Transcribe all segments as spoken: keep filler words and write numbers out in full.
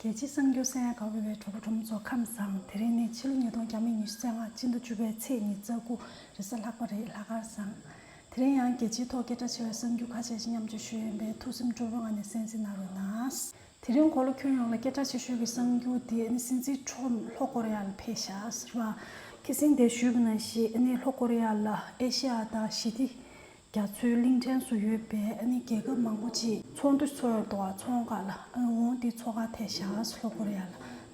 རྒྱལ་སྤྱིའི་གསར་འགྱུར་གསན་ཡག་ག་བའི་གྲོགས་པོ་གྲོགས་མོ་ཚོ་ཁམས་བཟང་། དེ་རིང་ནི་ཕྱི་ལོ་ཉིས་སྟོང་ཉི་ཤུ་རྩ་ལྔ་སྤྱི་ཟླ་བཅུ་པའི་ཚེས་ཉི་ཤུ་རྩ་དགུ་རེས་གཟའ་ལྷག་པ་རེད། ལྷག་དཀར་བཟང་། དེ་རིང་ཡང་རྒྱལ་སྤྱིའི་ཐོག་སྐད་གྲགས་ཆེ་བའི་གསར་འགྱུར་ཁ་ཤས་ཤིག་མཉམ་སྤྱོད་ཞུ་ཡིན་པས་ཐུགས་སེམས་སྤྲོ་པོའི་ངང་ནས་གསན་གཟིགས་གནང་རོགས་གནང་། དེ་རིང་གོ་ལ་ཁྱོན་ཡོངས་ལ་སྐད་གྲགས་ཆེ་ཤོས་ཀྱི་གསར་འགྱུར་དེ་ནི་སྲིད་འཛིན་ཁྲོམ་ལྷོ་ཀོ་རི་ཡ་ལ་ཕེབས་ཤག་ཟེར་བ། ཁ་སང་དེ་ཞུས་པ་ནང་བཞིན་ནི་ལྷོ་ཀོ་རི་ཡ་ལ་ཨེ་ཤེ་ཡ་དང་ཞི་བདེ་རྒྱ་མཚོའི་གླིང་ཕྲན་སུ་ཡོད་པའི་ཨ་ནི་རྒྱལ་ཁབ་མང་པོ་ཅིག་ཚོགས་འདུ་ཚོགས་ཡོད་འདུག་ཚོང་ཁང་ལ་ཨ་འོང་དེ་ཚོགས་ཁ་ཐེ་ཤག་ལྷོ་ཀོ་རི་ཡ་ལ།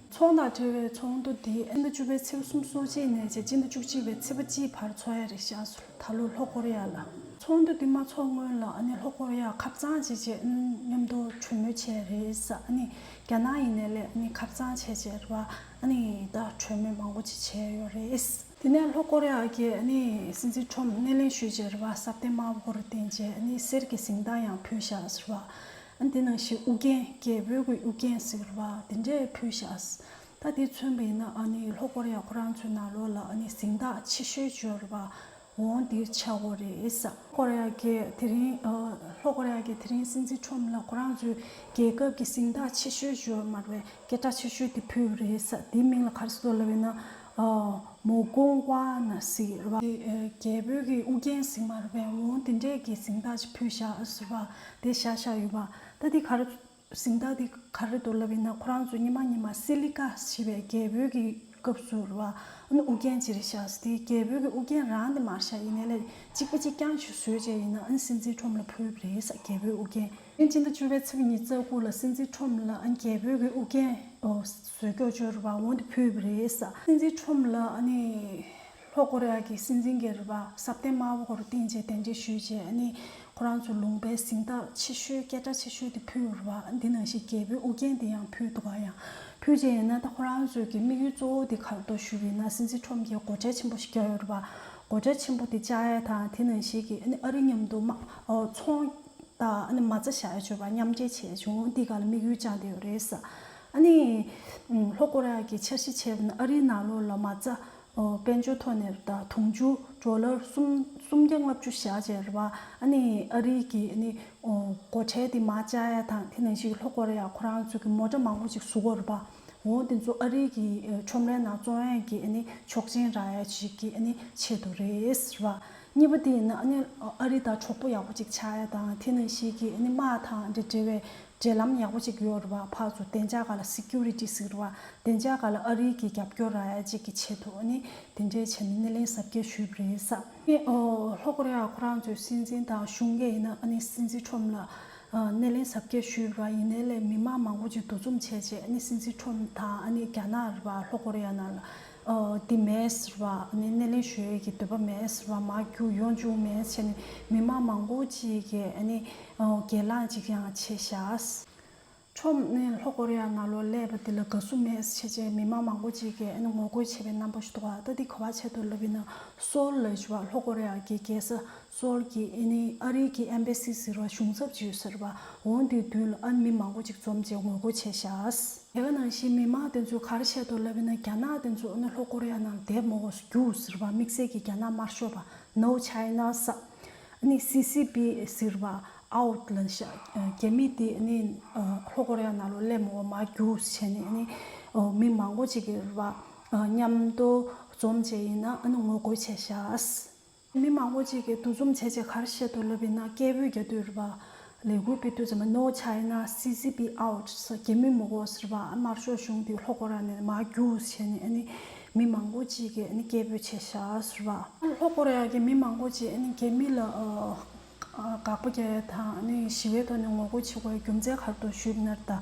ཚོང་དང་འབྲེལ་བའི་ཚོགས་འདུ་དེ་ཨ་ནི་བཅུ་པའི་ཚེས་སོ་གཅིག་ནས་བྱས་སྤྱི་ཟླ་བཅུ་གཅིག་པའི་ཚེས་པ་གཅིག་བར་ཚོགས་ཡ་རེད་ཤག་ད་ལོ་ལྷོ་ཀོ་རི་ཡ་ལ། ཚོགས་འདུ་དེ་མ་ཚོགས་སྔོན་ལ་ཨ་ནི་ལྷོ་ཀོ་རི་ཡ་ཁ་སང་བྱས་བྱས་ཨ་ནི་མཉམ་དུ་གྲོས་མོལ་བྱས་རེད་ས། ཨ་ནི་རྒྱ་ནག་ཡིན་ནའི་ལས་ཨ་ནི་ཁ་སང་བྱས་བྱས་རེད་བ། ཨ་ནི་ད་གྲོས་མོལ་མང་པོ་ཅིག་བྱས་ཡོད་རེད། དེ་ནས་ལྷོ་ཀོ་རི་ཡ་གི་ཨ་ནི་སྲིད་འཛིན་ཁྲོམ་སྣེ་ལེན་ཞུས་བྱས་རེད་བ། ས་གདན་དམར་པོ་སྐོར་བསྟན་བྱས་ཨ་ནི་གསེར་གྱི་གཟེངས་རྟགས་ཡང་ཕུལ་བཞག་ཟེར་བ། ཨ་ནི་དེ་ནང་བཞིན་ཨུ་རྒྱན་རྒྱལ་པོའི་གི་ཨུ་རྒྱན་ཟེར་བ་དེ་འདྲས་ཕུལ་བཞག་ད་དེ་མཚོན་པ་ཡིན་ན་ཨ་ནི་ལྷོ་ཀོ་རི་ཡ་ཁོ་རང་ཚོའི་ནང་ལོགས་ལ་ཨ་ནི་གཟེངས་རྟགས་ཆེ་ཤོས་བྱོས་རེད་བ། འོང་འདིར་ཆགས་འོ་རེད་ས། ལྷོ་ཀོ་རི་ཡ་གི་དེ་རིང་ཨ་ལྷོ་ཀོ་རི་ཡ་གི་དེ་རིང་སྲིད་འཛིན་ཁྲོམ་ལ་ཁོ་རང་ཚོའི་རྒྱལ་ཁབ་ཀྱི་གཟེངས་རྟགས་ཆེ་ཤོས་བྱོས་མ་རེད། སྐད་གྲགས་ཆེ་ཤོས་དེ་ཕུལ་བ་རེད་ས། དེའི་མིང་ལ་ག་རེ་ཟེར་དོ་ལབ་ཡིན་ན། ཨ་མོ་གོང་ཝ་ན་ཟེར་བ། དེ་ཨ་རྒྱལ་པོའི་གི་ཨུ་རྒྱན་ཟེར་མ་རེད་པས། འོང་དེ་འདྲས་ཀྱི་གཟེངས་རྟགས་ཅིག་ཕུལ་བཞག་ཟེར་བ་དེ་བཞག་བཞག་ཡོད་པ། ད་དེ་ག་རེ་གཟེངས་རྟགས་དེ་ག་རེ་འདུག་ལབ་ཡིན་ན། ཁོ་རང་ཚོ་སྔོན་མ་སྔོན་མ་སི་ལི་ཀ་ཞེས་པའི་རྒྱལ་པོའི་གི་སྐབས་སུ་རེད་བ། ཨ་ནི་ཨུ་རྒྱན་ཅིག་རེད་ཤག་ཟེར། དེ་རྒྱལ་པོའི་གི་ཨུ་རྒྱན་རང་དེ་མར་བཞག་ཡིན་ནའི་ལས་གཅིག་པ་གཅིག་རྐྱང་ཞིག་བཟོས་བྱས་ཡིན་ན་ཨ་ནི་སྲིད་འཛིན་ཁྲོམ་ལ་ཕུལ་བ་རེད་ས། རྒྱལ་པོའི་ཨུ་རྒྱན། ཨ་ནི་སྤྱི་ཟླ་བཅུ་པའི་ཚེས་ཉི་ཤུ་རྩ་དགུ་ལ་སྲིད་འཛིན་ཁྲོམ་ལ་ཨ་ནི་རྒྱལ་པོའི་གི་ཨུ་རྒྱན་ཨོ་བཟོས་སྐྱོར་བྱོས་རེད་བ། འོང་དེ་ཕུལ་བ་རེད་ས། སྲིད་འཛིན་ཁྲོམ་ལ་ཨ་ནི་ལྷོ་ཀོ་རི་ཡ་གི་སྲིད་འཛིན་གྱིས་རེད་བ། ས་གདན་དམར་པོ་སྐོར་བསྟན་བྱས་གདན་འདྲེན་ཞུས་བྱས་ཨ་ནི་ཁོ་རང་ཚོ་ལུང་པའི་གཟེངས་རྟགས་ཆེ་ཤོས་སྐད་གྲགས་ཆེ་ཤོས་དེ་ཕུལ་བ་རེད་བ། འདི་ནང་བཞིན་རྒྱལ་པོའི་ཨུ་རྒྱན་དེ་ཡང་ཕུལ་འདུག་ག་ཡང་ཕུལ་བྱས་ཡིན་ན་ད་ཁོ་རང་ཚོའི་གི་དམིགས་ཡུལ་གཙོ་བོ་དེ་ག་རེ་འདུག་ཞུས་པ་ཡིན་ན། སྲིད་འཛིན་ཁྲོམ་གྱིས་སྒོ་ཁྲལ་ཆེན་པོ་ཞིག་བརྒྱབ་ཡོད་རེད་བ། སྒོ་ཁྲལ་ཆེན་པོ་དེ་བཅག་ཡ་དང་དེ་ནང་བཞིན་གི་ཨ་ནི་ཨ་རི་མཉམ་དུ་དམག་ཨོ་ཚོང་དང་ཨ་ནི་མ་རྩ་བཞག་ཡ་བྱོས་པ་མཉམ་འབྲེལ་བྱས་བྱུང་། འདི་ག་ལ་དམིགས་ཡུལ་བཅངས་བསྡད་ཡོད་རེད་ས། ཨ་ནི་ལྷོ་ཀོ་རི་ཡ་གི་འཆར་གཞི་བྱས་པ་ན་ཨ་རིའི་ནང་ལོགས་ལ་མ་རྩ་ཨོ་དཔལ་འབྱོར་ཐོག་ནས་ད་དུང་ཕྱུར་ཌོ་ལར་གསུམ་སུམ་བརྒྱ་ལྔ་བཅུ་བཞག་བྱས་རེད་བ། ཨ་ནི་ཨ་རི་གི་ཨ་ནི་ཨོ་སྒོ་ཁྲལ་དེ་མར་བཅག་ཡ་དང་དེ་ནང་བཞིན་ལྷོ་ཀོ་རི་ཡ་ཁོ་རང་ཚོ་གི་མོ་ཊ་མང་པོ་ཅིག་བཟོ་གི་ཡོད་རེད་བ། འོ་དེ་ཚོ་ཨ་རི་གི་ཨ་ཁྲོམ་རའི་ནང་བཙོང་ཡ་གི་ཨ་ནི་ཆོག་མཆན་རག་ཡ་ཅིག་གི་ཨ་ནི་ཆེད་དུ་རེད་ཟེར་བ། གཉིས་པ་དེ་ཡིན་ན་ཨ་ནི་ཨ་རི་དང་གྲོགས་པོ་ཡག་པོ་ཅིག་ཆགས་ཡ་དང་དེ་ནང་བཞིན་གི་ཨ་ནི་དམག་དང་འབྲེལ་བའི་འབྲེལ་ལམ་ཡག་པོ་ཅིག་ཡོད་རེད་བ། ཕར་ཚུར་བདེ་འཇགས་སྒང་ལ་སི་ཀུ་རི་ཊི་ཟེར་བ། བདེ་འཇགས་སྒང་ལ་ཨ་རི་གི་རྒྱབ་སྐྱོར་རག་ཡ་ཅིག་གི་ཆེད་དུ་ཨ་ནི་དེ་འདྲའི་བྱས་ནས་སྣེ་ལེན་གཟབ་རྒྱས་ཞུས་པ་རེད་ས། ཨ་ནི་ཨོ་ལྷོ་ཀོ་རི་ཡ་ཁོ་རང་ཚོའི་སྲིད་འཛིན་དང་གཞུང་གིས་ཡིན་ན་ཨ་ནི་སྲིད་འཛིན་ཁྲོམ་ལ་ཨ་སྣེ་ལེན་གཟབ་རྒྱས་ཞུས་པ་ཡིན་ནའི་ལས་མི་མང་མང་པོ་ཅིག་འདུ་འཛོམས་བྱས་བྱས་ཨ་ནི་སྲིད་འཛིན་ཁྲོམ་དང་ཨ་ནི་རྒྱ་ནག་རེད་བ། ལྷོ་ཀོ་རི་ཡ་ནང་ལ་ཨོ་དེ་མེད་ཟེར་བ། ཨ་ནི་སྣེ་ལེན་ཞུ་ཡས་ཀྱི་འདོད་པ་མེད་ཟེར་བ། མར་རྒྱུགས་ཡོང་བཅུག་མེད་བྱས་ནས་མི་མང་མང་པོ་ཅིག་གིས་ཨ་ནི་ཨོ་གྱེན་ལངས་ཅིག་ཡང་བྱས་ཤག་ཁྲོམ་ནས་ལྷོ་ཀོ་རི་ཡ་ནང་ལོགས་སླེབས་པ་དེ་ལ་དགའ་བསུ་མེད་བྱས་བྱས་མི་མང་མང་པོ་ཅིག་གིས་ཨ་ནི་ངོ་རྒོལ་བྱས་པའི་རྣམ་པ་ཞིག་འདུག་ག་ད་འདི་ག་པར་ཆགས་འདུག་ལབ་ཡིན་ན། སོལ་ལ་ཞུ་བ་ལྷོ་ཀོ་རི་ཡ་གི་རྒྱལ་ས་སོལ་གྱི་ཨ་ནི་ཨ་རི་གི་ཨེམ་བྷ་སི་ཟེར་བ་གཞུང་ཚབ་ཅིག་ཡོད་ཟེར་བ། འོ་འདིའི་མདུན་ལ་ཨ་ནི་མི་མང་པོ་ཅིག་འཛོམས་བྱས་ངོ་རྒོལ་བྱས་ཤག་དེ་ག་ནང་བཞིན་མི་མང་དེ་ཚོས་ག་རེ་བཤད་འདུག་ལབ་ཡིན་ན། རྒྱ་ནག་དེ་ཚོ་ཨ་ནི་ལྷོ་ཀོ་རི་ཡ་ནང་བསྡད་མི་དགོས་རྒྱུགས་ཟེར་བ། དམིགས་བསལ་གྱི་རྒྱ་ནག་དམར་ཤོག་པ། No China ཟེར། ཨ་ནི་སི་སི་པི་ཟེར་བ་out ལ་ཤ་རྒྱ་མི་དེ་ཨ་ནི་ལྷོ་ཀོ་རི་ཡ་ནང་ལོགས་སླེབས་མི་དགོས་མར་རྒྱུགས་བྱས་ནས་ཨ་ནི་མི་མང་པོ་ཅིག་གིས་རེད་བ། མཉམ་དུ་འཛོམས་བྱས་ཡིན་ན་ཨ་ནི་ངོ་རྒོལ་བྱས་ཤག་མི་མང་པོ་ཅིག་གིས་འདུ་འཛོམས་བྱས་བྱས་ག་རེ་བཤད་འདུག་ལབ་ཡིན་ན། སྐད་འབོད་རྒྱག་དུས་རེད་བ། ལས་འགུལ་སྤེལ་དུས་ཙམ་པ་No China སི་སི་པི་out ཟེར། རྒྱ་མི་མི་དགོས་ཟེར་བ། དམར་ཤོག་གཞུང་དེ་ལྷོ་ཀོ་རི་ཡ་ནས་མར་རྒྱུགས་བྱས་ནས་ཨ་ནི་མི་མང་པོ་ཅིག་གིས་ཨ་ནི་སྐད་འབོད་བྱས་ཤག་ཟེར་བ། ལྷོ་ཀོ་རི་ཡ་གི་མི་མང་པོ་ཅིག་ཨ་ནི་རྒྱ་མི་ལ་ཨ་ཨ་དགག་པ་རྒྱག་ཡ་དང་ཨ་ནི་ཞི་བའི་ཐོག་ནས་ངོ་རྒོལ་བྱེད་དགོས་ཡ་རྒྱུ་མཚན་ག་རེ་འདུག་ཞུས་པ་ན། ད་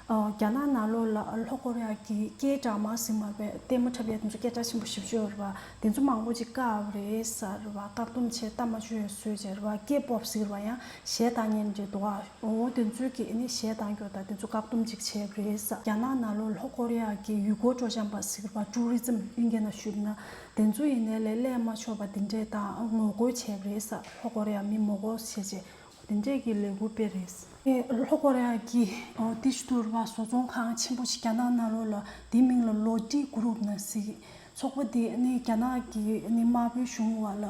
ཨ་རྒྱ་ནག་ནང་ལོགས་ལ་ལྷོ་ཀོ་རི་ཡ་གི་སྐད་གྲགས་མ་ཟིན་མ་པའི་ལྟད་མོ་འཁྲབ་ཡ་དེ་ཚོ་སྐད་གྲགས་ཆེན་པོ་ཞེ་པོ་ཅིག་ཡོད་རེད་བ། དེ་ཚོ་མང་པོ་ཅིག་བཀག་པ་རེད་ཟེར་བ། བཀག་སྡོམ་བྱས་ལྟ་མ་བཅུག་ཡ་བཟོས་བྱས་རེད་བ། ཀེ་པོབ་ཟེར་བ་ཡང་གཞས་བཏང་མཁན་རེད་འདུག་ག་འོ་དེ་ཚོས་ཀྱིས་ཨ་ནི་གཞས་བཏང་རྒྱུ་དང་དེ་ཚོ་བཀག་སྡོམ་ཅིག་བྱས་པ་རེད་ཟེར། རྒྱ་ནག་ནང་ལོགས་ལྷོ་ཀོ་རི་ཡ་གི་ཡུལ་སྐོར་སྤྲོ་འཆམ་པ་ཟེར་བ། ཊུ་རི་ཛིམ་དབྱིན་སྐད་ནང་ཞུས་ན། དེ་ཚོ་ཡིན་ནའི་ལས་སླེབས་མ་ཆོག་པ་དེ་འདྲས་དང་ངོ་རྒོལ་བྱས་པ་རེད་ཟེར། ལྷོ་ཀོ་རི་ཡ་མི་མི་དགོས་ཟེར་བྱས། དེ་འདྲས་ཀྱི་ལས་འགུལ་སྤེལ་རེད། ཨེ་ལྷོ་ཀོ་རི་ཡ་གི་ཨོ་དེ་ཞུ་དུར་བ་བཟོ་ཚོང་ཁང་ཆེན་པོ་ཞིག་རྒྱ་ནག་ནང་ལོགས་ལ་དེའི་མིང་ལ་ལོ་ཏི་གུ་རུབ་ན་ཟེར། ཚོགས་པ་དེ་ནི་རྒྱ་ནག་གི་ནི་དམར་པོའི་གཞུང་བ་ལ་ཨ་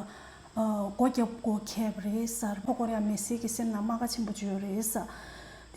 སྒོ་རྒྱབ་དགོས་ཁེལ་བ་རེད་ཟེར། ལྷོ་ཀོ་རི་ཡ་མི་སེར་གྱི་སེམས་ནང་རྨ་ཁ་ཆེན་པོ་ཅིག་ཡོད་རེད་ཟེར།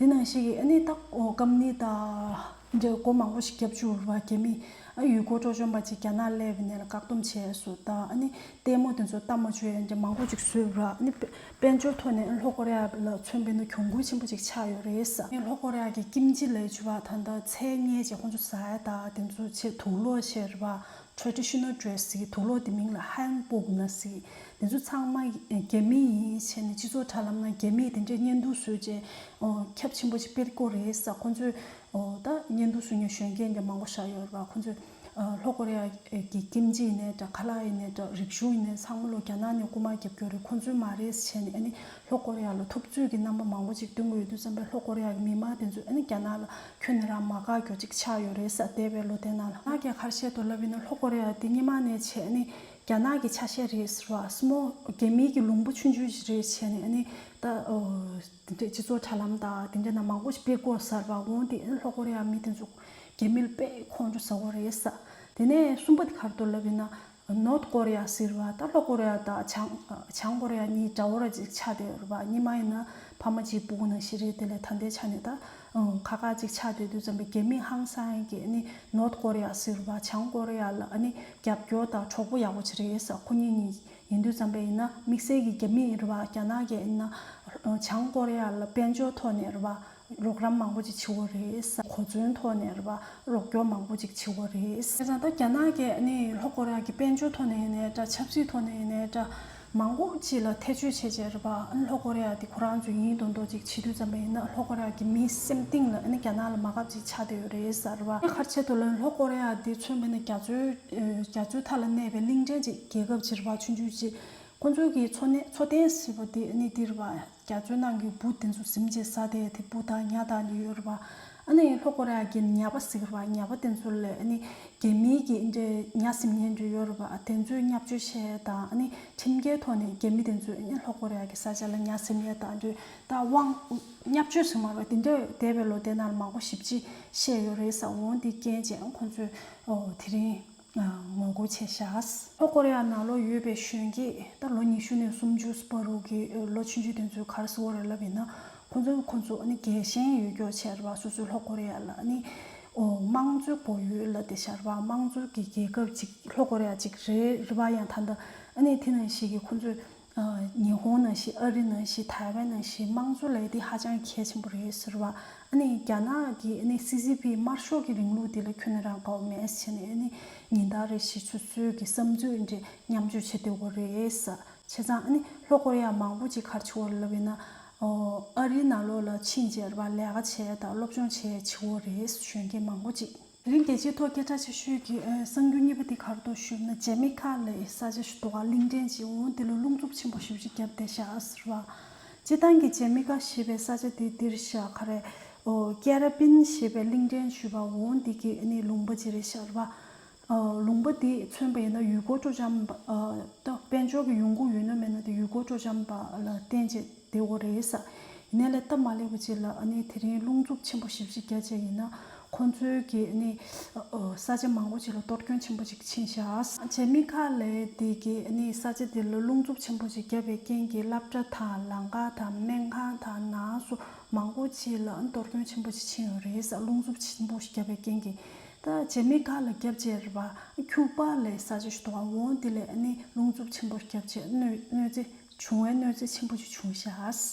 དེ་ནང་བཞིན་གྱི་ཨ་ནི་ད་ཨོ་ཀམ་ནི་དང་ འདྲ་སྒོ་མང་པོ་ཞིག་བརྒྱབ་བཅུག་ར་བ། རྒྱ་མི་ཨ་ཡུལ་སྐོར་སྤྲོ་འཆམ་པ་ཅིག་རྒྱ་ནག་སླེབས་ནས་ལ་བཀག་སྡོམ་བྱས་སོ། ད་ཨ་ནི་ལྟད་མོ་དེ་ཚོ་ལྟ་མ་བཅུག་ཡ་འདྲ་མང་པོ་ཅིག་བཟོས་ར། ཨ་ནི་དཔལ་འབྱོར་ཐོག་ནས་ལྷོ་ཀོ་རི་ཡ་ལ་མཚོན་པ་ཡིན་ན་གྱོང་གུན་ཆེན་པོ་ཅིག་ཆགས་ཡོད་རེད་ས། ཨ་ནི་ལྷོ་ཀོ་རི་ཡ་གི་ཀིམ་ཅི་ལབ་བཅུག་བ། ད་ལྟ་ཚལ་ཉལ་བྱས་ཁོང་ཚོ་ཟ་ཡ། ད་དེ་ཚོ་བྱས་དུག་ལོག་བྱས་ར་བ། traditional dress ཟེར་གྱི་དུག་ལོག་དེ་མིང་ལ་Hanbok ན་ཟེར་གྱི། དེ་ཚོ་ཚང་མ་རྒྱ་མི་ཡིན་བྱས་ནས་སྤྱི་ཚོགས་དྲ་ལམ་ནང་རྒྱ་མིས་དེ་འདྲའི་བརྙན་ཐུང་བཟོས་བྱས་ཁྱབ་ཆེན་པོ་ཞིག་སྤེལ་གྱི་ཡོད་རེད་ས། ཁོང་ཚོས་ད་བརྙན་ཐུང་བཟོ་མཁན་གཞོན་སྐྱེས་འདྲ་མང་པོ་བཞག་ཡོད་རེད་བ། ཁོང་ཚོས་ལྷོ་ཀོ་རི་ཡ་གི་ཀིམ་ཅི་ཡིན་ནའི་འདྲ། ཁ་ལག་ཡིན་ནའི་འདྲ། རིག་གཞུང་ཡིན་ནའི་ཚང་མ་ལོ་རྒྱ་ནག་ནས་རྐུ་མ་རྒྱབ་ཀྱི་ཡོད་རེད། ཁོང་ཚོས་མ་རེད་བྱས་ནས་ཨ་ནི་ལྷོ་ཀོ་རི་ཡ་ལ་འཐབ་རྩོད་ཀྱི་རྣམ་པ་མང་པོ་ཅིག་སྟོན་གྱི་ཡོད་དུས་ཙམ་པས་ལྷོ་ཀོ་རི་ཡ་གི་མི་མང་དེ་ཚོས་ཨ་ནི་རྒྱ་ནག་ལ་ཁྱོན་ནས་རང་མ་དགའ་རྒྱུ་ཅིག་ཆགས་ཡོད་རེད་ས། འདས་པའི་ལོ་དེ་ནང་ལ། ང་གིས་ག་རེ་བཤད་འདུག་ལབ་ཡིན་ན་ལྷོ་ཀོ་རི་ཡ་དེ་སྔོན་མ་ནས་བྱས་ཨ་ནི་རྒྱ་ནག་གི་ཆ་ཤས་རེད་ཟེར་བ། སི་མོལ་རྒྱ་མིའི་གི་ལུང་པ་ཆུང་ཆུང་ཞིག་རེད་བྱས་ནས་ཨ་ནི་ད་དེ་འདྲའི་སྤྱི་ཚོགས་དྲ་ལམ་དང་དེ་འདྲའི་ནང་མང་པོ་ཞིག་སྤེལ་གྱི་ཡོད་ས་རེད་བ། འོ་དེ་ཨ་ནི་ལྷོ་ཀོ་རི་ཡ་མི་དེ་ཚོ་རྒྱ་མི་ལ་དཔེ་ཁོང་ཁྲོ་ཟ་གི་ཡོད་རེད་ས། དེ་ནས་གསུམ་པ་དེ་ག་རེ་འདུག་ལབ་ཡིན་ན། ནོར་ཐ་ཀོ་རི་ཡ་ཟེར་བ། ད་ལྷོ་ཀོ་རི་ཡ་དང་བྱང་བྱང་ཀོ་རི་ཡ་གཉིས་འདྲ་བོ་ར་ཅིག་ཆགས་བསྡད་ཡོད་རེད་བ། སྔོན་མ་ཡིན་ན་ཕ་མ་གཅིག་བུ་གུ་ནང་བཞིན་རེད། དེ་ལས་ད་ལྟའི་ཆ་ནས་ད་ཁག་ཁག་ཅིག་ཆགས་བསྡད་དུས་ཙམ་པའི་རྒྱ་མི་ཧང་སང་གི་ཨ་ནི་ནོར་ཐ་ཀོ་རི་ཡ་ཟེར་བ་བྱང་ཀོ་རི་ཡ་ལ་ཨ་ནི་རྒྱབ་སྐྱོར་དང་གྲོགས་པོ་ཡག་པོ་ཅིག་རེད་ས། ཁོ་གཉིས་གཉིས་ཡིན་དུས་ཙམ་པ་ཡིན་ན་དམིགས་བསལ་གྱི་རྒྱ་མི་ཡིན་རེད་བ། རྒྱ་ནག་གིས་ཡིན་ན་བྱང་ཀོ་རི་ཡ་ལ་དཔལ་འབྱོར་ཐོག་ནས་རེད་བ། རོགས་རམ་མང་པོ་ཅིག་བྱེད་ཀྱི་ཡོད་རེད་ས། གོ་མཚོན་ཐོག་ནས་རེད་བ། རོགས་སྐྱོར་མང་པོ་ཅིག་བྱེད་ཀྱི་ཡོད་རེད། བྱས་ཙང་ད་རྒྱ་ནག་གིས་ཨ་ནི་ལྷོ་ཀོ་རི་ཡ་གི་དཔལ་འབྱོར་ཐོག་ནས་ཡིན་ནའི་འདྲ། ཆབ་སྲིད་ཐོག་ནས་ཡིན་ནའི་འདྲ། མང་པོ་ཅིག་ལ་ཐེ་བྱུས་བྱས་བྱས་རེད་བ། ཨ་ནི་ལྷོ་ཀོ་རི་ཡ་དེ་ཁོ་རང་ཚོ་ཡིན་མདོག་མདོག་ཅིག་བྱེད་དུས་ཙམ་པ་ཡིན་ན་ལྷོ་ཀོ་རི་ཡ་གི་མིའི་སེམས་གཏིང་ལ་ཨ་ནི་རྒྱ་ནག་ལ་མ་དགའ་བ་ཅིག་ཆགས་བསྡད་ཡོད་རེད་ས་རེད་བ། ཨ་ནི་ག་རེ་བྱས་འདུག་ལབ་ན་ལྷོ་ཀོ་རི་ཡ་དེ་མཚོན་པ་ཡིན་ན་རྒྱ་མཚོའི་རྒྱ་མཚོའི་མཐའ་ལ་གནས་པའི་གླིང་ཕྲན་ཅིག་རྒྱལ་ཁབ་ཅིག་རེད་བ། ཆུང་ཆུང་ཅིག་ཁོ་ཚོའི་གི་འཚོ་གནས་འཚོ་རྟེན་ཟེར་བ་དེ་ཨ་ནི་འདི་རེད་བ། རྒྱ་མཚོའི་ནང་གི་འབུ་དེ་ཚོ་ཟིན་བྱས་ཟ་བསྡད་དེ་འབུ་དང་ཉ་དང་ནི་ཡོད་རེད་བ། ཨ་ནི་ལྷོ་ཀོ་རི་ཡ་གི་ཉ་པ་ཟེར་བ། ཉ་པ་དེ་ཚོ་ལ་ཨ་ནི་རྒྱ་མིའི་གི་འདྲའི་ཉ་ཟིན་མཁན་འདྲ་ཡོད་རེད་བ། དེ་ཚོའི་བརྙས་བཅོས་བྱས་དང་ཨ་ནི་ཁྲིམས་འགལ་ཐོག་ནས་རྒྱ་མི་དེ་ཚོས་ཨ་ནི་ལྷོ་ཀོ་རི་ཡ་གི་ས་ཆ་ལ་ཉ་ཟིན་ཡས་དང་འདྲ་ད་དབང་བརྙས་བཅོས་ཟེར་མ་རེད་བ། དེ་འདྲ་འདས་པའི་ལོ་དེ་ནང་ལ་མང་པོ་ཞེ་པོ་ཅིག་བཤད་ཡོད་རེད་ས། འོ་འདི་རྐྱེན་བྱས་ཁོང་ཚོས་ཨོ་དེ་རིང་ངོ་རྒོལ་བྱས་ཤག་ལྷོ་ཀོ་རི་ཡ་ནང་ལོགས་ཡོད་པའི་གཞོན་སྐྱེས་ད་ལོ་ཉི་ཤུ་ནས་སུམ་ཅུ་བར་དུ་གི་ལོ་ཆུང་ཆུང་དེ་ཚོས་ག་རེ་ཟེར་གྱི་ཡོད་རེད་ལབ་ཡིན་ན། ཁོ་ཚོ་ཁོ་ཚོ་ཨ་ནི་རྒྱལ་ཞེན་ཡོད་ཀྱོག་བྱས་རེད་བ། སོ་སོའི་ལྷོ་ཀོ་རི་ཡ་ལ་ཨ་ནི་ཨོ་དམངས་གཙོའི་བོད་ཡུལ་ལ་དེ་ཤར་བ་དམངས་གཙོ་གི་རྒྱལ་ཁབ་ཅིག་ལྷོ་ཀོ་རི་ཡ་ཅིག་རེད་རེད་བ། ཡང་ད་ལྟ་ཨ་ནི་དེ་ནང་བཞིན་གྱི་ཁོ་ཚོས་ཉི་ཧོང་ནང་བཞིན་ཨ་རི་ནང་བཞིན་ཐའེ་ཝན་ནང་བཞིན་དམངས་གཙོ་ལབ་ཡ་དེ་ཧ་ཅང་གལ་ཆེན་པོ་རེད་ཟེར་བ། ཨ་ནི་རྒྱ་ནག་གི་ཨ་ནི་སི་སི་པི་དམར་ཤོག་གི་རིང་ལུགས་དེ་ལ་ཁྱོན་ནས་རང་དགའ་བོ་མེད་ཟེར་ནས་ཨ་ནི་ཉིན་ལྟར་རེ་བཞིན་སོ་སོའི་གི་བསམ་ཚུལ་འདྲ་མཉམ་སྤྱོད་བྱེད་བསྡད་ཡོད་རེད་ས། བྱས་ཙང་ཨ་ནི་ལྷོ་ཀོ་རི་ཡ་མང་པོ་ཅིག་ག་རེ་བྱེད་ཀྱི་ཡོད་རེད་ལབ་ཡིན་ན། ཨོ་ཨ་རིའི་ནང་ལོགས་ལ་ཕྱིན་བྱས་རེད་བ། ལས་ཀ་བྱས་དང་སློབ་སྦྱོང་བྱས་བྱེད་ཀྱི་ཡོད་རེད། གཞོན་སྐྱེས་མང་པོ་ཅིག་དེ་རིང་རྒྱལ་སྤྱིའི་ཐོག་སྐད་གྲགས་ཆེ་ཤོས་ཀྱི་ཨ་གསར་འགྱུར་གཉིས་པ་དེ་ག་རེ་འདུག་ཞུས་ན། ཇེ་མི་ཁ་ལབ་ས་ཆ་ཞིག་འདུག་ག་གླིང་ཕྲན་ཅིག་འོ་དེ་ལ་རླུང་འཚུབ་ཆེན་པོ་ཞེ་པོ་ཅིག་བརྒྱབ་བསྡད་ཤག་ཟེར་བ། སྤྱིར་བཏང་གི་ཇེ་མི་ཁ་ཞེས་པའི་ས་ཆ་དེ་འདིར་ཤག་ག་རེ། ཨོ་ཀེ་རི་བིན་ཞེས་པའི་གླིང་ཕྲན་ཞུས་པ་འོ་འདི་གི་ཨ་ནི་ལུང་པ་ཅིག་རེད་ཤག་རེད་བ། ཨོ་ལུང་པ་འདི་མཚོན་པ་ཡིན་ན་ཡུལ་སྐོར་སྤྲོ་འཆམ་པ་ཨ་ད་དཔལ་འབྱོར་གྱི་ཡོང་སྒོ་ཡོད་ན་མེད་ན་དེ་ཡུལ་སྐོར་སྤྲོ་འཆམ་པ་ལ་བརྟེན་བྱས་བསྡད་ཡོད་རེད་ས། ཡིན་ནའི་ལས་སྟབས་མ་ལེགས་པ་ཅིག་ལ་ཨ་ནི་དེ་རིང་རླུང་འཚུབ་ཆེན་པོ་ཞེ་པོ་ཅིག་བརྒྱབ་བྱས་ཡིན་ན་ཁོང་ཚོའི་གི་ཨ་ནི་ཨ་ས་ཆ་མང་པོ་ཅིག་ལ་གཏོར་སྐྱོན་ཆེན་པོ་ཅིག་ཕྱིན་ཤག་ཇེ་མི་ཁ་ལབ་ཡ་དེ་གི་ཨ་ནི་ས་ཆ་དེ་ལ་རླུང་འཚུབ་ཆེན་པོ་ཅིག་བརྒྱབ་པའི་རྐྱེན་གྱིས་སློབ་གྲྭ་དང་ལམ་ཁ་དང་སྨན་ཁང་དང་ནང་སོགས་མང་པོ་ཅིག་ལ་གཏོར་སྐྱོན་ཆེན་པོ་ཅིག་ཕྱིན་ཡོད་རེད་ས། རླུང་འཚུབ་ཆེན་པོ་ཞིག་བརྒྱབ་པའི་རྐྱེན་གྱིས། ད་ཇེ་མི་ཁ་ལ་བརྒྱབ་བྱས་རེད་བ། ཁྱུ་པ་ལབ་ས་ཆ་ཞིག་འདུག་ག་འོ་དེ་ལ་ཨ་ནི་རླུང་འཚུབ་ཆེན་པོ་བརྒྱབ་བྱས་གནོད་གནོད་འཚེ་བྱུང་བའི་གནོད་འཚེ་ཆེན་པོ་ཅིག་བྱུང་ཤག་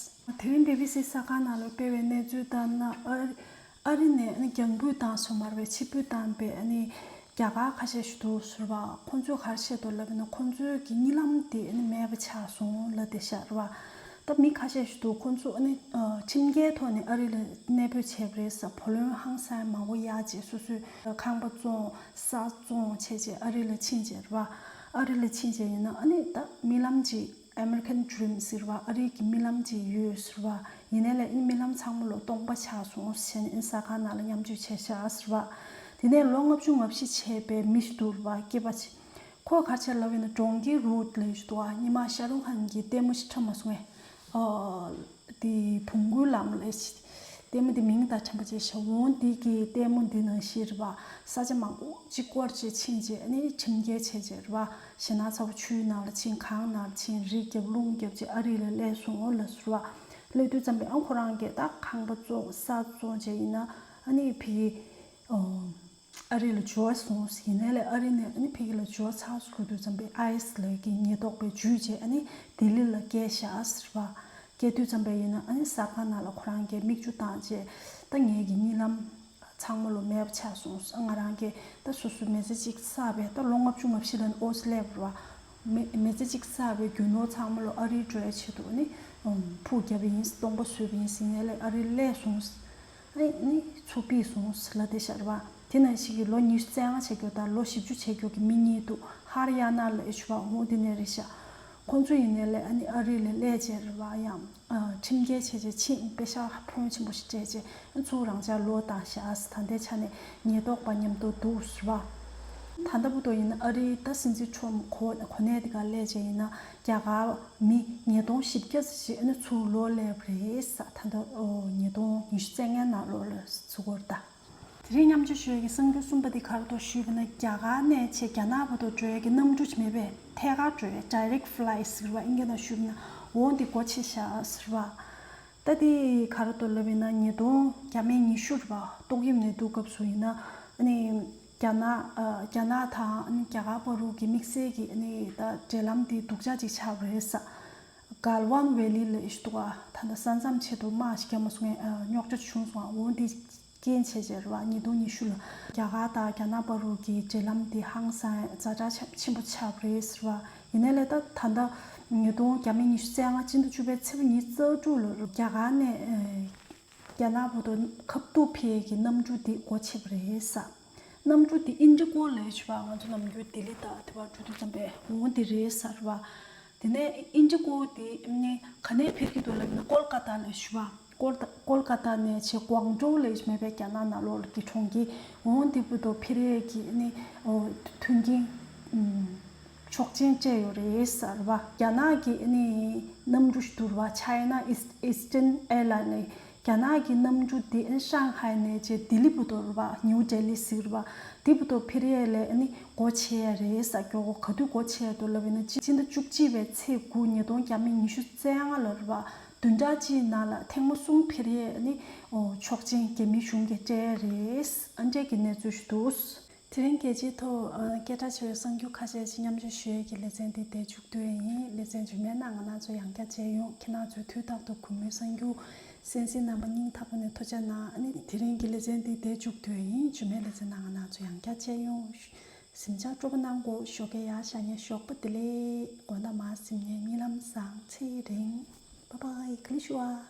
དེ་རིང་བི་བི་སི་གསར་ཁང་ནང་ལ་སྤེལ་བའི་གནས་ཚུལ་ལྟར་ན། ཨ་ཨ་རི་ནས་ཨ་ནི་རྒྱང་འབུད་བཏང་སོང་མ་རེད་པས། ཕྱིར་འབུད་བཏང་པའི་ཨ་ནི་རྒྱ་གར་ཁ་ཤས་ཤིག་འདུག་ཟེར་བ། ཁོང་ཚོས་ག་རེ་བཤད་འདུག་ལབ་ན་ཁོང་ཚོའི་གི་གཉིད་ལམ་དེ་ཨ་ནི་མེད་པ་ཆགས་སོང་ལབ་བསྡད་ཤག་རེད་བ། ད་མི་ཁ་ཤས་ཤིག་འདུག་ཁོང་ཚོ་ཨ་ནི་ཨ་ཁྲིམས་འགལ་ཐོག་ནས་ཨ་རི་ལ་གནས་སྤོས་བྱས་པ་རེད་ས། བུ་ལོན་ཧང་སང་མང་པོ་གཡར་བྱས་སོ་སོའི་ཁང་པ་བཙོང་ས་བཙོང་བྱས་བྱས་ཨ་རི་ལ་ཕྱིན་བྱས་རེད་བ། ཨ་རི་ལ་ཕྱིན་བྱས་ཡིན་ན་ཨ་ནི་ད་རྨི་ལམ་ཅིག American Dream ཟེར་བ། ཨ་རིའི་གི་རྨི་ལམ་ཅིག་ཡོད་ཟེར་བ། ཡིན་ནའི་ལས་ཨ་ནི་རྨི་ལམ་ཚང་མ་ལོ་སྟོང་པ་ཆགས་སོང་ཟེར་ནས་ཨ་ནི་གསར་ཁང་ནང་ལ་མཉམ་སྤྱོད་བྱས་ཤག་ཟེར་བ། དེ་ནས་ལོ་ལྔ་བཅུ་ང་བཞི་བྱས་པའི་མི་ཞིག་འདུག་རེད་བ། སྐྱེས་པ་ཅིག་ཁོས་ག་རེ་བྱས་ལབ་ཡིན་ན། གྲོང་ཁྱེར་རུད་ལབ་ཞིག་འདུག་ག་ཉི་མ་ཤ་རུག་ཁཱན་གྱི་ལྟད་མོ་ཞིག་འཁྲབ་མ་སོང་ངས། ཨ་དེ་བོང་གུའི་ལམ་ལབ་ཞིག་ལྟད་མོ་དེ་མིང་དང་འཁྲིལ་པ་ཅིག་ཤག་འོ་འདི་གི་ལྟད་མོ་འདི་ནང་བཞིན་རེད་བ། ས་ཆ་མང་པོ་ཅིག་སྐོར་བྱས་ཕྱིན་བྱས་ཨ་ནི་ཁྲིམས་འགལ་བྱས་བྱས་རེད་བ། ཞེད་སྣང་ཚ་པོ། ཆུའི་ནང་ལ་ཕྱིན། གངས་ནང་ལ་ཕྱིན། རི་རྒྱབ་རླུང་རྒྱབ་བྱས་ཨ་རི་ལ་སླེབས་སོང་ལབ་ཟེར་བ། སླེབས་དུས་ཙམ་པས་ཨ་ཁོ་རང་གིས་ད་ཁང་པ་བཙོང་ས་བཙོང་བྱས་ཡིན་ན་ཨ་ནི་ཕ་གི་ ཨ་རི་ལ་འབྱོར་སོང་ཟེར། ཡིན་ནའི་ལས་ཨ་རི་ནས་ཨ་ནི་ཕ་གི་ལ་འབྱོར་ཚར་སོང་དུས་ཙམ་པའི་ཨའི་སི་ལ་གི་ཉེན་རྟོག་པས་འཇུས་བྱས་ཨ་ནི་ལྡི་ལི་ལ་བསྐྱལ་བཞག་ཟེར་བ། བསྐྱལ་དུས་ཙམ་པའི་ཡིན་ན་ཨ་ནི་གསར་ཁང་ནང་ལ་ཁོ་རང་གིས་མིག་ཆུ་བཏང་བྱས། ད་ངེད་ཀྱི་གཉིད་ལམ་ཚང་མ་ལོ་མེད་པ་ཆགས་སོང་། ང་རང་གིས་ད་སོ་སོའི་མི་ཚེ་གཅིག་བསགས་པའི་ད་ལོ་ལྔ་བཅུ་ང་བཞི་ལ་ཨོ་ཙི་སླེབས་ར། མི་མི་ཚེ་གཅིག་བསགས་པའི་རྒྱུ་ནོར་ཚང་མ་ལོ་ཨ་རིའི་འགྲོ་ཡ་ཆེད་དུ་ནི་ཕུག་བརྒྱབ་པ་ཡིན། སྟོང་པ་བཟོས་པ་ཡིན་ཟེར་ནས་ལས་ཨ་རི་སླེབས་སོང་། ཨ་ནི་ཚུར་ཕུད་སོང་ལ་དེ་ཤར་བ། དེ་ནང་བཞིན་གྱི་ལོ་ཉི་ཤུ་རྩ་ལྔ་བྱེད་རྒྱུ་དང་ལོ་བཞི་བཅུ་བྱེད་རྒྱུ་གི་མི་གཉིས་འདུག་ཧར་ཡ་ན་ལ་ཨེ་ཆུ་བ་འོང་དེ་ནས་རེད་ཤག་ཁོང་ཚོ་ཡིན་ནའི་ལས་ཨ་ནི་ཨ་རི་ལ་སླེབས་བྱས་རེད་བ། ཡང་ཨ་ཁྲིམས་འགལ་བྱས་བྱས་ཕྱིན་པེ་ཤ་ཕོན་ཆེན་པོ་ཞིག་སྤྲད་བྱས་ཨ་ཚུར་རང་ཅག་ལོག་བཏང་ཤག་ད་ལྟའི་ཆ་ནས་ཉེན་རྟོག་པ་མཉམ་དུ་འདུག་ཟེར་བ། ད་ལྟ་བུ་དོ་ཡིན་ན་ཨ་རིའི་ད་སྲིད་འཛིན་ཁྲོམ་གོ་གོ་གནས་དེ་ག་སླེབས་བྱས་ཡིན་ན་རྒྱ་གར་མི་ཉིས་སྟོང་བཞི་བརྒྱ་ཙམ་ཞིག་ཨ་ནི་ཚུར་ལོག་སླེབས་རེད་ཟེར། ད་ལྟ་ཨོ་ཉིས་སྟོང་ཉི་ཤུ་རྩ་ལྔའི་ནང་ལོགས་ལ་ཚུར་སྐོར་ད། དེ་རིང་མཉམ་སྤྱོད་ཞུ་ཡས་ཀྱི་གསར་འགྱུར་གསུམ་པ་འདི་ག་རེ་འདུག་ཞུས་པ་ན། རྒྱ་གར་ནས་བྱས་རྒྱ་ནག་བར་དུ་འགྲོ་ཡས་ཀྱི་གནམ་གྲུ་ཅིག་མེད་པས། ཐད་ཀར་འགྲོ་ཡས་direct flight ཟེར་བ་ཨིན་སྐད་ནང་ཞུས་པ་ན་འོ་འདི་སྒོ་ཕྱེ་བཞག་ཟེར་བ། ད་འདི་ག་རེ་འདུག་ལབ་ཡིན་ན་ཉིས་སྟོང་བརྒྱ་མེད་ཉི་ཤུ་རེད་པ། ཏོག་དབྱིབས་ནད་དུག་སྐབས་སུ་ཡིན་ན་ཨ་ནི་རྒྱ་ནག་ཨ་རྒྱ་ནག་དང་ཨ་ནི་རྒྱ་གར་བར་དུ་གི་དམིགས་བསལ་གྱི་ཨ་ནི་ད་འབྲེལ་ལམ་འདི་སྡུག་ཅག་ཅིག་ཆགས་པ་རེད་ས། གལ་ཝན་ཝེ་ལི་ལ་ཨེ་ཤི་འདུག་ག་ད་ལྟ་ས་མཚམས་ཆེད་དུ་དམག་ཞིག་བརྒྱབ་མ་སོང་ངས་རྙོག་དྲ་བྱུང་སོང་ཨ། འོ་འདི་རྐྱེན་བྱས་བྱས་རེད་བ། ཉིས་སྟོང་ཉི་ཤུ་ལ་རྒྱ་གར་དང་རྒྱ་ནག་བར་དུ་གི་འབྲེལ་ལམ་དེ་ཧང་སང་ཛ་དྲག་ཆེན་པོ་ཆགས་པ་རེད་ཟེར་བ། ཡིན་ནའི་ལས་ད་ད་ལྟ་ཉིས་སྟོང་བརྒྱ་མེད་ཉི་ཤུ་རྩ་ལྔ་སྤྱི་ཟླ་བཅུ་པའི་ཚེས་པ་ཉི་ཤུ་རྩ་དྲུག་ལ་རྒྱ་གར་ནས་རྒྱ་ནག་བར་དུ་ཁ་ཐུག་ཕེབས་ཀྱི་གནམ་གྲུ་དེ་སྒོ་ཕྱེ་བ་རེད་ས། གནམ་གྲུ་དེ་ཨིན་ཌི་གོ་ལས་བྱས་པ། ང་ཚོ་ནམ་རྒྱུན་ལྡི་ལི་དང་དེ་བར་འགྲོ་དུས་ཙམ་པའི་འོ་དེ་རེད་ཟེར་བ། དེ་ནས་ཨིན་ཌི་གོ་དེ་ནི་ག་ནས་ཕེབས་ཀྱི་འདུག་ལབ་ན་ཀོལ་ཀ་ཏ་ལ་ཞུ་བ། ཀོལ་ཀོལ་ཀ་ཏ་ནས་བྱས་ཀོང་ཇོ་ལ་མེད་པའི་རྒྱ་ནག་ནང་ལོགས་ཀྱི་གྲོང་ཁྱེར་འོ་དེ་བར་དུ་ཕེབས་ཡས་ཀྱི་ནི་མཐུན་རྐྱེན་ཆོག་མཆན་སྤྲད་ཡོད་རེད་ཟེར་བ། རྒྱ་ནག་གི་ནི་གནམ་གྲུ་ཞིག་འདུག་རེད་བ། China East- Eastern Airline ལས། རྒྱ་ནག་གི་གནམ་གྲུ་དེ་ཨ་ནི་ཤང་ཧའེ་ནས་བྱས་ལྡི་ལི་བར་དུ་རེད་བ། ནིའུ་ལྡི་ལི་ཟེར་བ། དེ་བར་དུ་ཕེབས་ཡས་ལས་ཨ་ནི་སྒོ་ཕྱེ་ཡས་རེད་ཟེར། ཀྱོག་གོ་ག་དུས་སྒོ་ཕྱེ་ཡས་འདུག་ལབ་ཡིན་ན་སྤྱི་ཟླ་བཅུ་གཅིག་པའི་ཚེས་དགུ་ཉིས་སྟོང་བརྒྱ་མེད་ཉི་ཤུ་རྩ་ལྔ་ལ་རེད་བ། བདུན་ཕྲག་གཅིག་ནང་ལ་ཐེངས་མ་གསུམ་ཕེབས་ཡས་ཨ་ནི་ཆོག་མཆན་རྒྱ་མི་གཞུང་གིས་སྤྲད་ཡས་རེད། ཨ་འདྲས་ཀྱི་གནས་ཚུལ་ཞིག་འདུག་དེ་རིང་རྒྱལ་སྤྱིའི་ཐོག་ཨ་སྐད་གྲགས་ཆེ་བའི་གསར་འགྱུར་ཁ་ཤས་ཤིག་མཉམ་སྤྱོད་ཞུ་ཡས་ཀྱི་ལེ་ཚན་འདི་དེ་མཇུག་བསྡུ་ཡས་ཡིན། ལེ་ཚན་རྗེས་མའི་ནང་ང་རང་ཚོ་ཡང་བསྐྱར་མཇལ་ཡོང་། ཁྱེད་རང་ཚོས་དུས་རྟག་ཏུ་གུས་མོས་གསར་འགྱུར་གསན་གཟིགས་གནང་བ་སྙིང་ཐག་པ་ནས་ཐུགས་རྗེ་གནང་། ཨ་ནི་དེ་རིང་གི་ལེ་ཚན་འདི་དེ་མཇུག་བསྡུ་ཡས་ཡིན། རྗེས་མའི་ལེ་ཚན་ནང་ང་རང་ཚོ་ཡང་བསྐྱར་མཇལ་ཡོང་། གཟིམ་འཇག་སྤྲོ་པོ་གནང་གོ། ཞོགས་ཀས་ཡར་ཤར་ཉིན་ཞོགས་པ་བདེ་ལེགས། དགོང་དག་མར་གཟིམ་ཉིན་གཉིད་ལམ་བཟང་། ཚེ་རིང་། བྷའི་བྷའི། ག་ལེ་ཞུ་ཨ།